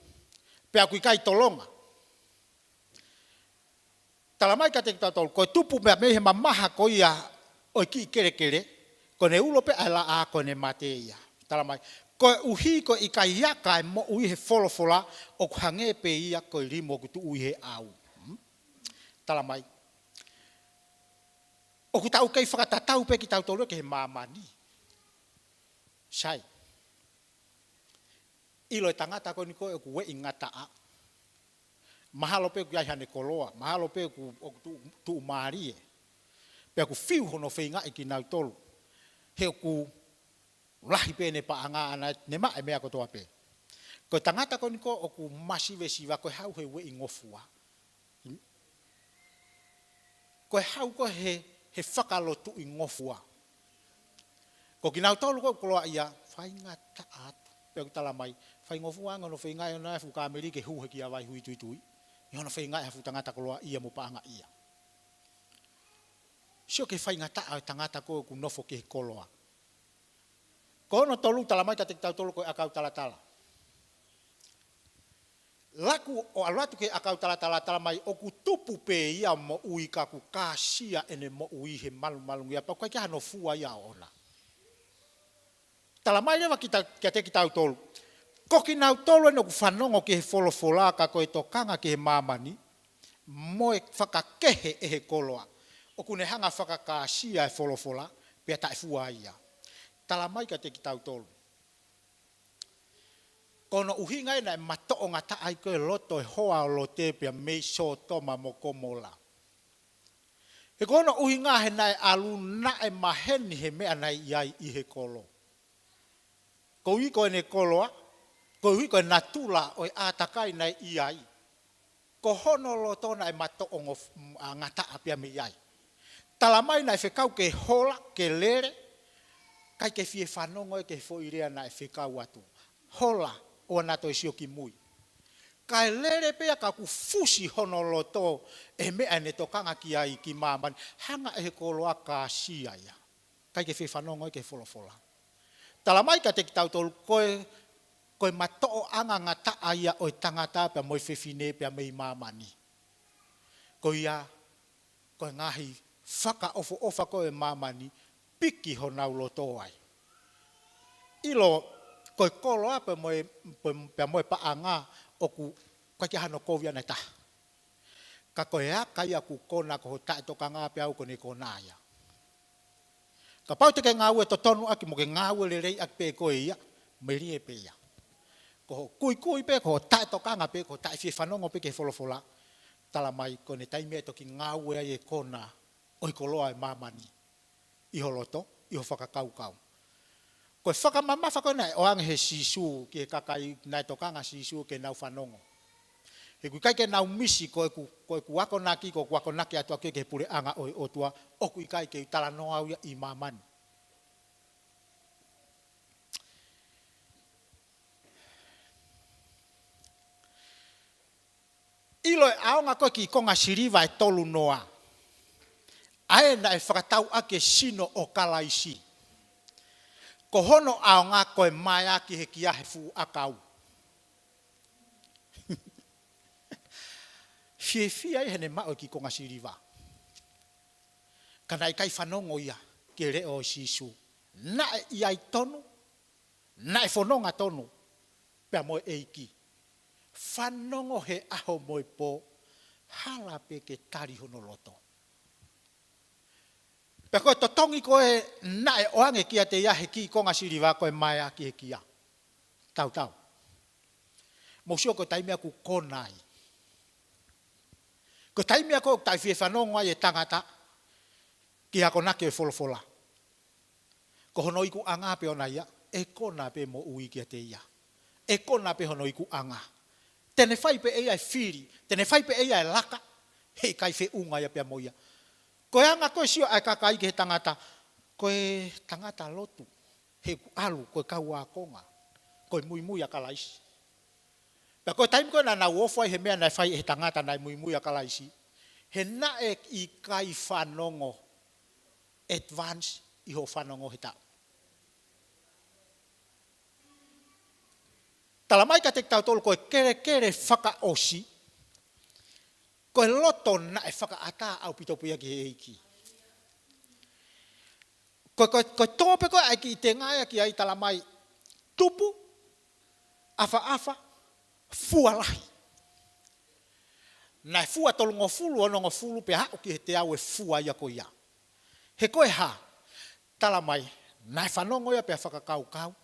Pea ʻoku ʻikai tolonga. Tala mai kiate kitautolu, ko e tupu meʻa mei he mamaha ko ia ʻo e kiʻi kelekele, ko ʻene ulo pē ʻa e laʻā ko ʻene mate ia. Tala mai, koeʻuhi ko e ʻikai aka e moʻui he folofola, ʻoku hangē pē ia ko e limu ʻoku tuʻu ʻi he ʻau. Hmm? Tala mai, ʻoku tau kei fakatatau pē kitautolu ki he māmani. Sai. ʻIlo e tangata ko eni ko ē ʻoku ueʻi ngataʻa. Mahalo pē ʻoku ʻi ai haʻane koloa, mahalo pē ʻoku, ʻoku tuʻu, tuʻumālie. Pea ʻoku fiu hono feingaʻi kinautolu. He ʻoku lahi pē ʻene paʻanga ʻana, ne maʻu e meʻa kotoa pē. Ko e tangata ko eni ko ē ʻoku masivesiva ko e hau he ueʻi ngofua. Ko e hau ko ē he, he fakalotuʻi ngofua. Ko kinautolu ko ē koloaʻia, faingataʻa atu. Pea ʻoku tala mai, faingofua ange hono feingaʻi ʻona e fuʻu kāmeli ke hū he kia vai huituitui. ʻI hono feingaʻi ha fuʻu tangata koloaʻia mo paʻangaʻia. Sio ki he faingataʻa ʻo e tangata ko ē ʻoku nofo ki he koloa. Ko hono tolu tala mai kiate kitautolu ko e ʻakau talatala. Laku ʻo ʻalu atu ki he ʻakau talatala, tala mai ʻoku tupu pē ia ʻo moʻui ka ʻoku kāsia ʻene moʻui he malumalungia pea ʻoku ʻikai ke ʻi ai hano fua ia ʻoʻona. Tala mai leva kita, kiate kitautolu. Ko kinautolu eni ʻoku fanongo ki he folofola ka ko e tokanga ki he māmani, mo e fakakehe ʻe he koloa. ʻOku ne hanga fakakāsia e folofola, pea taʻefua ia. Tala mai kiate kitautolu. Ko hono ʻuhinga ia naʻe matoʻongataʻa ai ko ē loto e hoa ʻo Lote pea mei Sōtoma mo Komola. He ko hono ʻuhinga he naʻe ʻalu naʻe maheni he meʻa naʻe ʻi ai ʻi he kolo. Koeʻuhi ko ʻene koloa, koeʻuhi ko e natula ʻo e ʻātakai naʻe ʻi ai. Ko hono loto naʻe matoʻongataʻa pea mei ai. Tala mai naʻe fekau ke hola, ke lele, ʻikai ke fie fanongo ia ki he foʻi lea naʻe fekau atu. Hola, ʻoua naʻa toe sio ki mui. Kae lele pē ia ka kuo fusi hono loto ʻe he meʻa naʻá ne tokanga ki ai ki māmani. Hanga ʻe he koloa ʻo kāsia ia. ʻIkai ke fie fanongo ia ki he folofola. Tala mai kiate kitautolu ko e, ko e matoʻoʻanga ngataʻa ia ʻo e tangata pea mo e fefine pea mei māmani. Ko ia, ko e ngaahi fakaʻofoʻofa ko ē ʻo māmani, piki honau loto ai. ʻIlo, ko e koloa pea mo e, pea mo e paʻanga ʻoku ʻikai ke ʻi ai hano kovi ʻe taha. Ka ko e aka ia ʻoku kona ko ho taʻetokanga pea ʻoku ne kona ia. Kapau te ke ngāue totonu ʻaki mo ke ngāue lelei ʻaki pē koe ia, melie pē ia. Ko ho kuikui pē, ko ho taʻetokanga pē, ko ho taʻefiefanongo pē ki he folofola, tala mai ko ʻene taimi ia ʻe toki ngāue ai e kona ʻo e koloa ʻo māmani ʻi ho loto, ʻi ho fakakaukau. Ko e fakamamafa ko ē naʻe ʻoange he Sīsū ki he kakai naʻe tokanga Sīsū ke nau fanongo. He ʻoku ʻikai ke nau misi ko ʻeku, ko ʻeku akonaki, ko ʻeku akonaki atu ʻaki ki he puleʻanga ʻo e ʻOtua, ʻoku ʻikai ke u talanoa au ia ʻi māmani. ʻIlo e ʻaonga ko ē ki he konga siliva ʻe tolu noa. ʻA ē naʻe fakatau ʻaki e sino ʻo Kalaisi. Ko hono ʻaonga ko e maeaki he kia he fuʻu ʻakau. Fiefia ia heʻene maʻu e kiʻi konga siliva. Ka naʻe ʻikai fanongo ia ki he leʻo ʻo Sīsū. Naʻe ʻi ai tonu, naʻe fononga tonu pea mo e ʻEiki. Fanongo he ʻaho mo e pō, hala pē ke tali hono loto. Pea ko e totongi ko ē naʻe ʻoange kiate ia he kiʻi konga siliva ko e maeaki he kia. Tautau. Mou sio ko e taimi ia ʻoku kona ai. Ko e taimi ia ko ē ʻoku taʻefiefanongo ai e tangata ki he akonaki ʻo e folofola. Ko hono ikuʻanga pē ʻoʻona ia, ʻe kona pē moʻui kiate ia. ʻE kona pē hono ikuʻanga. Te ne fai pē ʻe ia e fili, te ne fai pē ʻe ia e laka, heʻikai feʻunga ia pea mo ia. Ko e anga ko ē sio ʻa e kakai ki he tangata, ko e tangata lotu, he ʻoku ʻalu ko e kau ākonga, ko e muimui ʻa Kalaisi. Pea ko e taimi ko ē naʻa nau ofo ai he meʻa naʻe fai ʻe he tangata naʻe muimui ʻa Kalaisi, he naʻe ʻikai fanongo, advance ʻi hoʻo fanongo he taʻu. Tala mai kiate kitautolu ko e kelekele fakaʻosi, ko e loto naʻe fakaʻatā ʻaupito pē ia ki he ʻEiki. Ko, ko, ko e tō pē ko ē ʻa e kiʻi tenga ia ki ai, tala mai, tupu, ʻafaʻafa, fua lahi. Naʻe fua tolungofulu, onongofulu, pea aʻu ki he teau e fua ia ko ia. He ko e hā, tala mai, naʻe fanongo ia pea fakakaukau,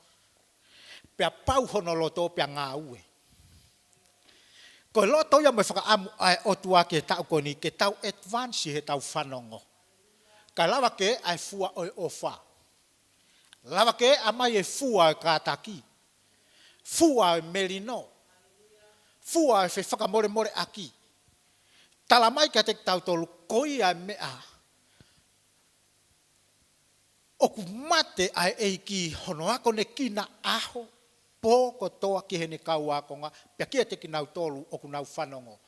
pea pau hono loto pea ngāue. Ko e loto ia mo e fakaʻamu ʻa e ʻOtua ki he taʻu ko eni ke tau advance he tau fanongo. Kae lava ke ʻai e fua ʻo e ʻofa. Lava ke ʻomai e fua ʻo e kātaki. Fua ʻo e melino. Fua ʻo e fefakamolemoleʻaki. Tala mai kiate kitautolu ko ia e meʻa ʻoku mate ai e ʻEiki hono akonekina ʻaho, pō kotoa ki heʻene kau ākonga, pea kiate kinautolu ʻoku nau fanongo.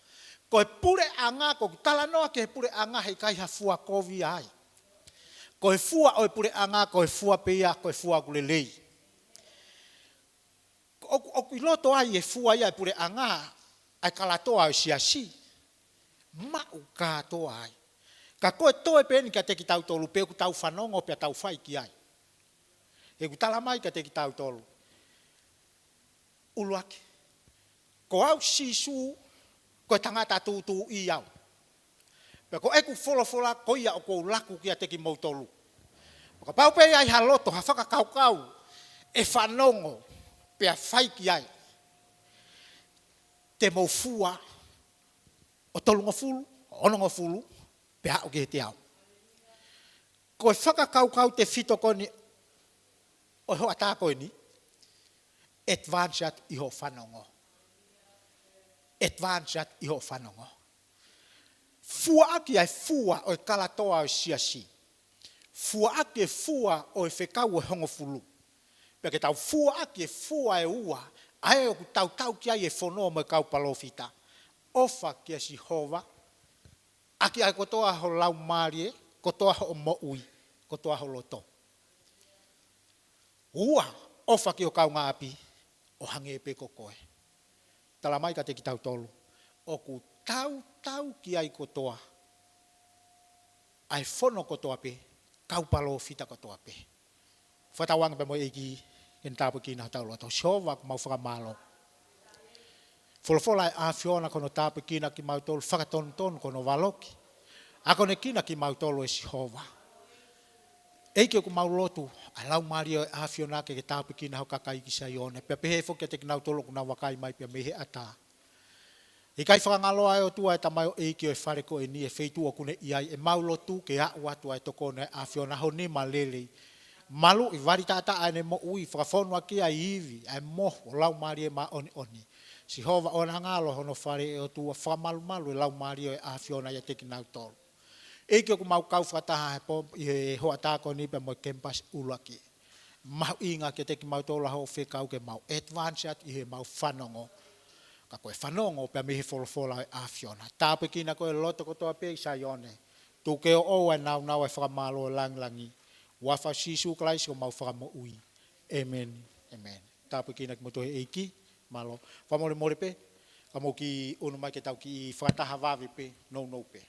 Ko e puleʻanga, ko ʻeku talanoa ki he puleʻanga heʻikai ha fua kovi ai. Ko e fua ʻo e puleʻanga, ko e fua pē ia, ko e fua ʻoku lelei. ʻOku, ʻoku ʻi loto ai e fua ia e puleʻanga, ʻa e kalatoa ʻo e siasi. Maʻu kātoa ai. Ka ko e toe pē eni kiate kitautolu pe ʻoku tau fanongo pea tau fai ki ai. He ʻoku tala mai kiate kitautolu. ʻUluaki. Ko au Sīsū, ko e tangata tūtūʻia au. Pea ko ʻeku folofola ko ia ʻoku ou laku kiate kimoutolu. Kapau pē ʻe ʻi ai ha loto, ha fakakaukau, ʻe fanongo, pea fai ki ai. te mou fua ʻo tolungofulu, ʻo onongofulu, pea aʻu ki he teau. Ko e fakakaukau tefito ko eni ʻo e hoʻatā ko eni, advance atu ʻi hoʻo fanongo. Advance atu ʻi hoʻo fanongo. Fuaʻaki ʻa e fua ʻo e kalatoa ʻo e siasi. Fuaʻaki e fua ʻo e fekau ʻo e hongofulu. Pea ke tau fuaʻaki e fua ʻe ua, ʻa ē ʻoku tautau ki ai e fono mo e kau palōfita. ʻOfa kia Sihova, ʻaki ʻa e kotoa ho laumālie, kotoa hoʻo moʻui, kotoa ho loto. Ua, ʻofa ki ho kaungāʻapi, ʻo hangē pē ko koe. Tala mai kiate kitautolu, ʻoku tautau ki ai kotoa ʻa e fono kotoa pē, kau palōfita kotoa pē. Fakatauange pē mo e ʻEiki, ke ne tāpuekina hotau loto. Sihova, ʻoku mau fakamālō. Folofola ʻa e ʻAfiona ko hono tāpuekina kimautolu, fakatonutonu ko hono valoki. Akonekina kimautolu ʻe Sihova. ʻEiki, ʻoku mau lotu, ʻa e Laumālie ʻo e ʻAfiona ke ke tāpuekina ho kakai ki Saione. Pea pehē foki kiate kinautolu ʻoku nau vakai mai pea mei he ʻatā. ʻIkai fakangaloa ʻe ʻOtua ʻa e tamaioʻeiki ʻo e fale ko eni, e feituʻu ʻoku ne ʻi ai, ʻemau lotu ke aʻu atu ʻa e tokoni ʻa e ʻAfiona, ho nima lelei. Maluʻi, vali taʻataʻa ʻene moʻui, fakafonu ʻaki ʻa e ivi, ʻa e mohu ʻo e Laumālie Māʻoniʻoni. Sihova, ʻoua naʻa ngalo hono fale, ʻe ʻOtua, fakamalumalu e Laumālie ʻo e ʻAfiona ʻiate kinautolu. ʻEiki, ʻoku mau kau fakataha he pō, ʻi he hoʻatā ko eni pea mo e kemipasi ʻuluaki. Mahuʻinga kiate kimautolu ʻa hoʻo fekau ke mau advance atu ʻi heʻemau fanongo. Ka ko e fanongo pea mei he folofola ʻo e ʻAfiona. Tāpuekina koe e loto kotoa pē ʻi Saione. Tuku ke ʻoʻou ʻa e nāunau ʻa e fakamālō ʻo e langilangi. Huafa ʻo Sīsū Kalaisi ko homau Fakamoʻui. ʻĒmeni. ʻĒmeni. Tāpuekina kimoutolu ʻe he ʻEiki. Mālō. Fakamolemole pē, ka mou kiʻi ʻunu mai ke tau kiʻi fakataha vave pē, nounou pē.